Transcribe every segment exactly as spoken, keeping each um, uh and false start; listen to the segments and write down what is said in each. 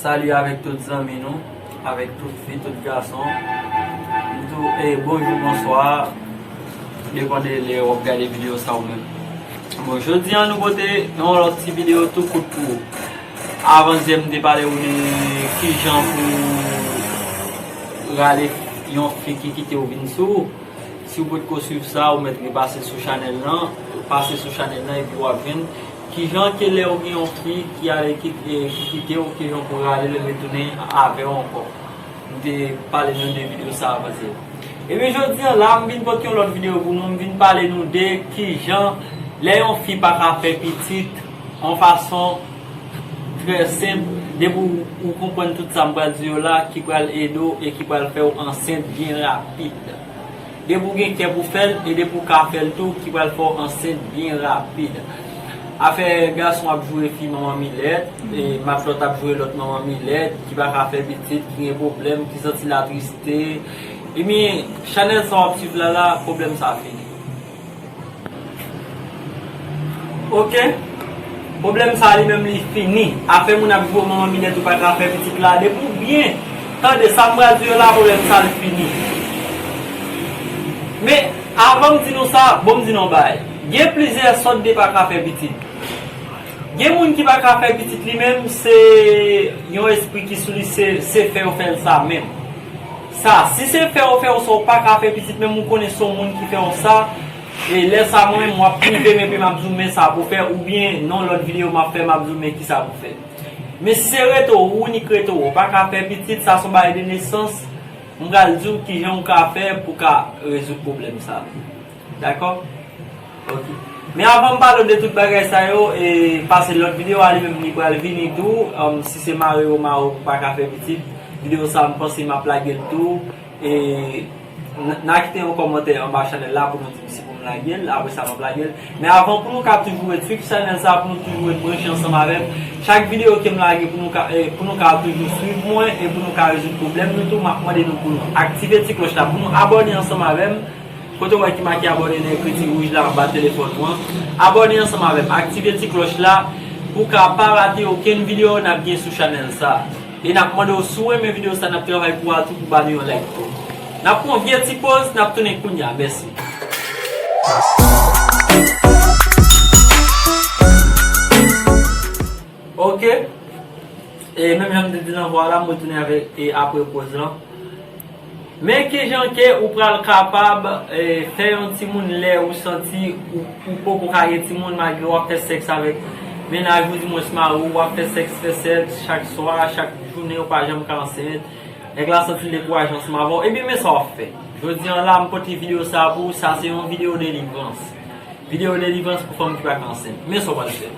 Sali avèk tout zanmi nou, avèk tout fi, tout gason. M tou, e, bonjou, bonswa. Depann de lè w ap gade videyo sa ou menm. Bon, jodi a nou pote yon lòt ti videyo tou kout pou ou. Avan yè m te pale ou de kijan pou rale yon fi ki kite w vin sou ou. Si w potko swiv sa, ou mèt repase sou chanèl lan, pase sou chanèl lan epi w ap jwenn kijan ke lè ou gen yon fi ki ale kit-, e, ki kite w, kijan pou rale l retounen avè w ankò. M te pale nan de videyo sa avan yè. Epi jodi a la, m vin pote yon lòt videyo pou nou, m vin pale nou de kijan lè yon fi pa ka fè pitit yon fason trè senp, depi w, ou konprann tout sa m pral di yo la, ki pral ede w e ki pral fè w ansent byen rapid. Depi w gen kè pou fè l, e depi w ka fè l tou, ki pral fè w ansent byen rapid. Afè gason ap joure fi manman milèt, e matlòt ap joure lòt manman milèt, ki pa ka fè pitit, ki gen pwoblèm, ki santi l atriste. Ebyen, chanèl sa w ap swiv la la, pwoblèm sa fini. Oke? Pwoblèm sa li menm li fini. Afè moun ap joure manman milèt ou pa ka fè pitit la, depi w byen tande sa m pral di yo la, pwoblèm sa li fini. Men, avan m di nou sa, bon m di nou yon bagay. Gen plizyè sòt de pa ka fè pitit. Gen moun ki pa ka fè pitit li menm, se yon espri ki sou li, se, se fè yo fè l sa menm. Sa, si se fè yo fè w sa, ou pa ka fè pitit menm, ou konnen se yon moun ki fè w sa, e lè sa mwen menm, w ap prive m epi m ap di w men sa pou fè, oubyen nan yon lòt videyo m ap fè, m ap di w men kisa pou fè. Men si se rete w, ou inik rete w, ou pa ka fè pitit, sa se yon bagay de nesans, m pral di w kijan ou ka fè pou ka rezoud pwoblèm sa. Dakò? Ok. Men avan m pale w de tout bagay sa yo, e pase lòt videyo a li menm li pral vini tou, um, si se mare w mare w pa ka fè pitit, videyo sa m panse m ap lage l tou, e n-, n a kite yon kòmantè anba chanèl la pou nou di m si pou m lage l, apre sa m ap lage l. Men avan pou nou ka toujou ret swiv chanèl sa, pou nou toujou ret branche ansanm avè m, chak videyo ke m lage pou nou ka, e, pou nou ka toujou swiv mwen e pou nou ka rezoud pwoblèm nou tou, m ap mande nou pou nou aktive ti klòch la, pou nou abòne ansanm avè m. Kote w wè ki make abòne nan ekriti wouj la anba telefòn ou an, abòne ansanm avè m, aktive ti klòch la pou w ka pa rate okenn videyo n ap gen sou chanèl sa. E n ap mande w si w renmen videyo sa, n ap travay pou a tou pou ba nou yon like tou. N ap pran yon vye ti poz, n ap tounen kounye a. Mèsi. Ok. E menm jan m te di nan vwa la, m retounen avèk e apre poz lan. Men kijan ke ou pral kapab, e, fè yon timoun lè ou santi ou, ou poko ka gen timoun malgre w ap fè sèks avèk mennaj ou, dimwens mari w, w ap fè sèks, fè sèks chak swa, chak jounen, ou pa janm ka ansent. Nèg la santi l dekouraje ansanm avè w. Ebyen, men sa w ap fè. Jodi a la, m pote videyo sa a pou ou, sa se yon videyo delivrans. Videyo delivrans pou fanm ki pa ka ansent. Men sa w pral fè.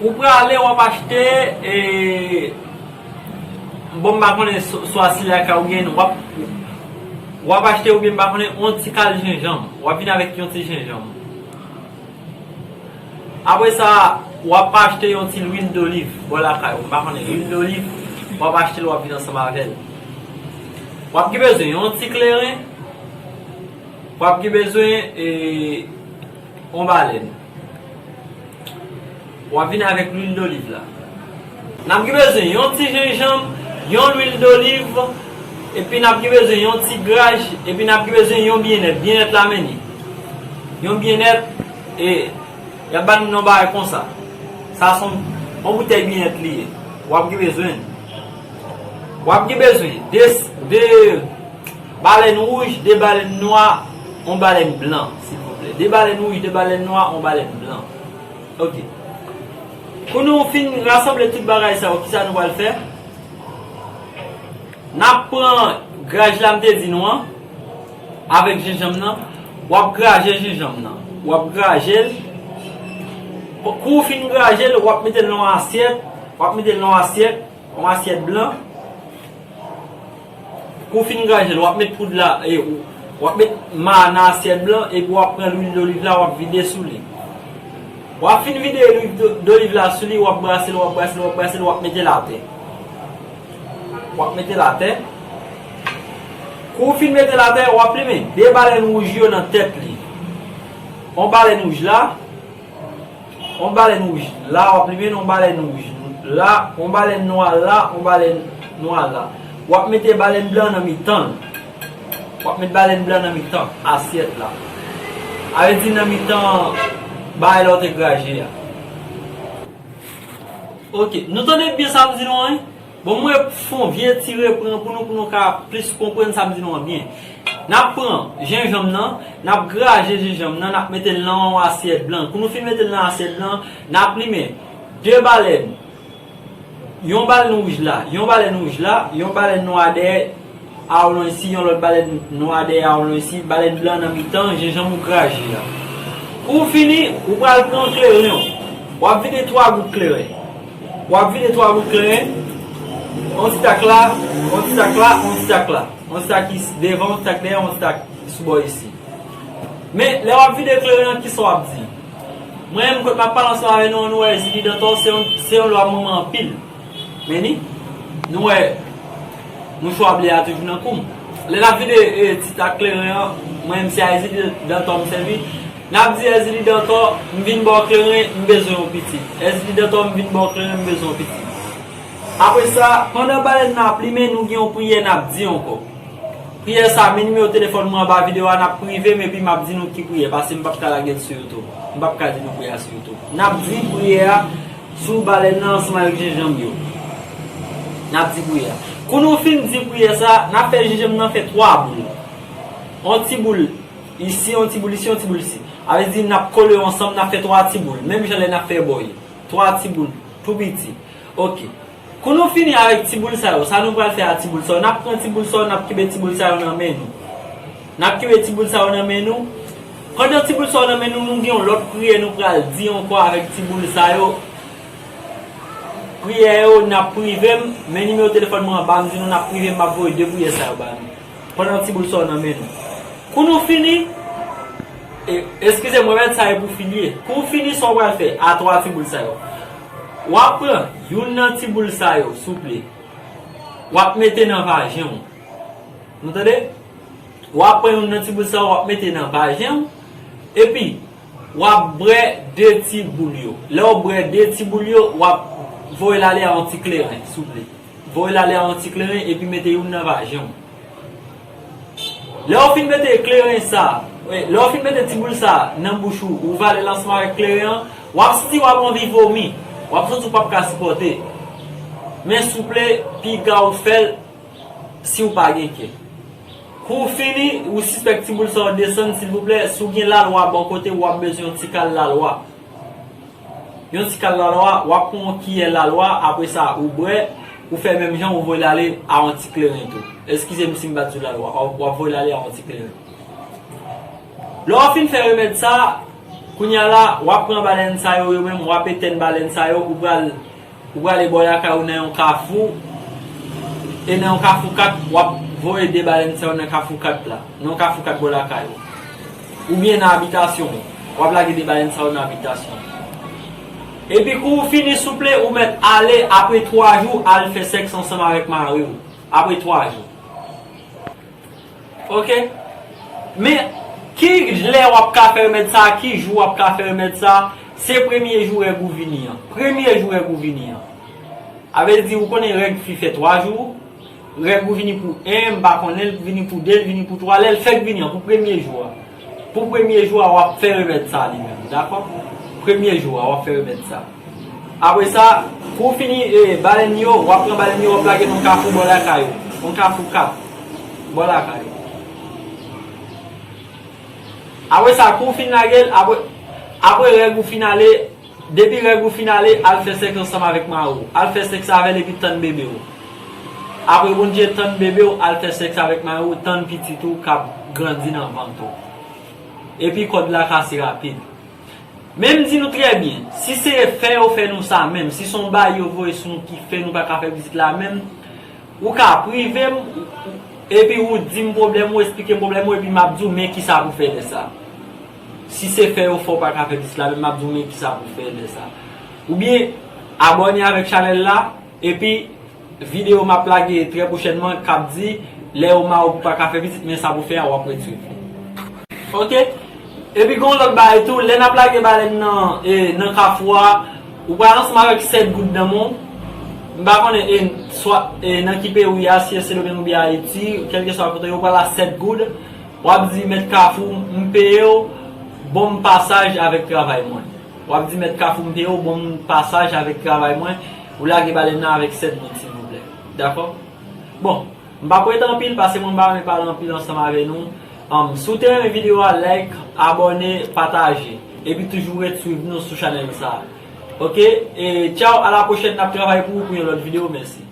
Ou prale, w ap achte, e, bon, m pa konnen swa, swa si lakay ou gen, w ap, w ap achte oubyen m pa konnen, yon ti kal jenjanm. W ap vin avèk yon ti jenjanm. Apre sa, w ap achte yon ti lwil doliv bò lakay ou. M pa konnen, lwil doliv, w ap achte l, w ap vin ansanm avè l. W ap gen bezwen yon ti kleren, w ap gen bezwen, e, yon balèn. W ap vin avèk lwil doliv la. N ap gen bezwen yon ti jenjanm, yon lwil doliv, epi n ap gen bezwen yon ti graj, epi n ap gen bezwen yon byennèt. Byennèt la men li. Yon byennèt, e, y ap ban nou yon bagay konsa. Sa se yon, yon boutèy byennèt li ye. W ap gen bezwen. W ap gen bezwen de, de balèn wouj, de balèn nwa, yon balèn blan, silvouplè. De balèn wouj, de balèn nwa, yon balèn blan. Ok. Kou nou fin rasanble tout bagay sa yo, kisa nou pral fè? N ap pran graj la m te di nou an, avèk jenjanm nan. W ap graje jenjanm nan. W ap graje l. Kou w fin graje l, w ap mete l nan yon asyèt. W ap mete l nan yon asyèt. Yon asyèt blan. Kou w fin graje l, w ap met poud la, e, w ap met ma a nan asyèt blan, epi w ap pran lwil doliv la, w ap vide sou li. W ap fin vide lwil do-, doliv la sou li, w ap brase l, w ap brase l, w ap brase l, w ap mete l atè. W ap mete l atè. Kou w fin mete l atè, w ap limen de balèn wouj yo nan tèt li. Yon balèn wouj la, yon balèn wouj la, w ap limen yon balèn wouj La, yon balèn nwa la, yon balèn nwa la. W ap mete balèn blan nan mitan l. W ap met balèn blan nan mitan asyèt la. A vle di nan mitan bagay la w te graje a. Ok, nou tande byen sa m di nou an? Bon, mwen fè yon vye ti repran pou nou, pou nou ka plis konprann sa m di nou an byen. N ap pran jenjanm nan, n ap graje jenjanm nan, n ap mete l nan yon asyèt blan. Kou nou fin mete l nan asyèt blan, n ap limen de balèn. Yon balèn wouj la, yon balèn wouj la, yon balèn nwa dèyè a w lonj si, yon lòt balèn nwa dèyè a w lonj si, balèn blan nan mitan, jenjanm ou graje a. Kou w fini, ou pral pran kleren w. W ap vide twa gout kleren. W ap vide twa gout kleren. Yon ti tak la, yon ti tak la, yon ti tak la. Yon ti tak devan, yon ti tak dèyè, yon ti tak sou bò isi. Men, lè w ap vide kleren an, kisa w ap di? Mwen menm, kote m ap pale ansanm avè nou, nou wè Ezili Dantò, se yon, se yon lwa manman anpil. Men ni, nou wè, mouchwa ble a toujou nan kou m. Lè n ap vide e, ti tak kleren an, mwen menm, se a Ezili Dantò m sèvi. N ap di Ezili Dantò, m vin ba w kleren, m bezwen yon pitit. Ezili Dantò, m vin ba w kleren, m bezwen yon pitit. Apre sa, pandan balèn nan ap limen, nou gen yon priyè n ap di ankò. Priyè sa, men nimewo telefòn mwen anba videyo a, n ap prive m epi m ap di nou ki priyè, paske m p ap ka lage l sou YouTube. M p ap ka di nou priyè a sou YouTube. N ap di priyè a sou balèn nan ansanm avèk jenjanm yo. N ap di priyè a. Kou nou fin di priyè sa, n ap fè jenjanm nan fè twa boul. Yon ti boul isi, yon ti boul isi, yon ti boul isi. A vle di n ap kole yo ansanm, n ap fè twa ti boul. Menm jan lè n ap fè bòy. Twa ti boul, tou piti. Ok. Kou nou fini avèk ti boul sa yo, sa nou pral fè a ti boul sa yo? N ap pran ti boul sa yo, n ap kenbe ti boul sa yo nan men nou. N ap kenbe ti boul sa yo nan men nou. Pandan ti boul sa yo nan men nou, nou gen yon lòt priyè nou pral di ankò avèk ti boul sa yo. Priyè yo, n ap prive m, men nimewo telefòn mwen anba, m di nou n ap prive m, m ap voye de priyè sa yo ba nou. Pandan ti boul sa yo nan men nou. Kou nou fini, e, eskize m, remèd sa yo pou fi l ye. Kou w fini, sa w pral fè a twa ti boul sa yo? W ap pran youn nan ti boul sa yo, souple. W ap mete nan vajen w. Nou tande? W ap pran youn nan ti boul sa yo, w ap mete nan vajen w. Epi, w ap bwè de ti boul yo. Lè w bwè de ti boul yo, w ap voye l ale a yon ti kleren, souple. Voye l ale a yon ti kleren epi mete youn nan vajen w. Lè w fin mete kleren sa, lè w fin mete ti boul sa nan bouch ou, ou vale l ansanm avèk kleren an, w ap santi w ap anvi vomi, w ap santi w p ap ka sipòte. Men souple, piga w fè l si w pa gen kè. Kou w fini, ou sispèk ti boul sa yo desann, silvouplè, si w gen lalwa bò kote w, w ap bezwen yon ti kal lalwa. Yon ti kal lalwa, w ap pran yon kiyè lalwa, apre sa, ou bwè, ou fè menm jan, ou voye l ale a yon ti kleren tou. Eskize m si m pa di w lalwa, w ap voye l ale a yon ti kleren. Lè w fin fè remèd sa, kounye a la, w ap pran balèn sa yo, yo menm, w ap etèn balèn sa yo, ou pral, ou prale bò lakay ou nan yon kafou, e nan yon kafou kat, w ap voye de balèn sa yo nan kafou kat la, nan yon kafou kat bò lakay ou. Oubyen nan abitasyon w. W ap lage de balèn sa yo nan abitasyon w. Epi kou w fini souple, ou mèt ale apre twa jou, al fè sèks ansanm avèk mari w. Apre twa jou. Ok? Men, ki lè w ap ka fè remèd sa? Ki jou w ap ka fè remèd sa? Se premye jou règ ou vini an. Premye jou règ ou vini an. A vle di, ou konnen règ fi fè twa jou, règ ou vini pou en, m pa konnen, l vini pou de, l vini pou twa, lè l fèk vini an, pou premye jou a. Pou premye jou a, w ap fè remèd sa li menm, dakò? Premye jou a, w ap fè remèd sa. Apre sa, kou w fini, e, balèn yo, w ap pran balèn yo, w ap lage nan kafou bò lakay ou. Yon kafou kat, bò lakay ou. Apre sa, kou w fin lage l, apre, apre règ ou fin ale, depi règ ou fin ale, al fè sèks ansanm avèk mari w. Al fè sèks avè l epi tann bebe w. Apre Bondye tann bebe w, al fè sèks avèk mari w, tann pitit ou k ap grandi nan vant ou. Epi kòd la kase rapid. Men m di nou trè byen, si se fè yo fè nou sa menm, si se yon bagay yo voye sou nou ki fè nou pa ka fè pitit la menm, ou ka prive m, epi ou di m pwoblèm ou, esplike m pwoblèm ou, epi m ap di w men kisa pou fè de sa. Si se fè yo fè w pa ka fè pitit la menm, m ap di w men kisa pou fè de sa. Oubyen, abòne avèk chanèl la, epi videyo m ap lage trè pwochènman k ap di lè yo mare w pou pa ka fè pitit, men sa pou fè a, w ap ret swiv. Ok? Epi gen yon lòt bagay tou, lè n ap lage balèn nan, e, nan kafou a, ou pral ansanm avèk sèt goud nan men w, M pa konnen e, swa e, nan ki peyi w ye a, si e Sendomeng oubyen Ayiti, kèlkeswa kote yo pral a sèt goud, w ap di mèt Kafou, m peye w, bon m pasaj avèk travay mwen. W ap di mèt Kafou, m peye w, bon m pasaj avèk travay mwen, ou lage balèn nan avèk sèt goud silvouplè. Dakò? Bon, m pa prete anpil, paske mwen m pa renmen pale anpil ansanm avè nou. Um, si w te renmen videyo a, like, abòne, pataje. Epi toujou ret swiv nou sou chanèl sa a. Oke? E tchaw, a la pwochèn, n ap travay pou ou pou yon lòt videyo. Mèsi.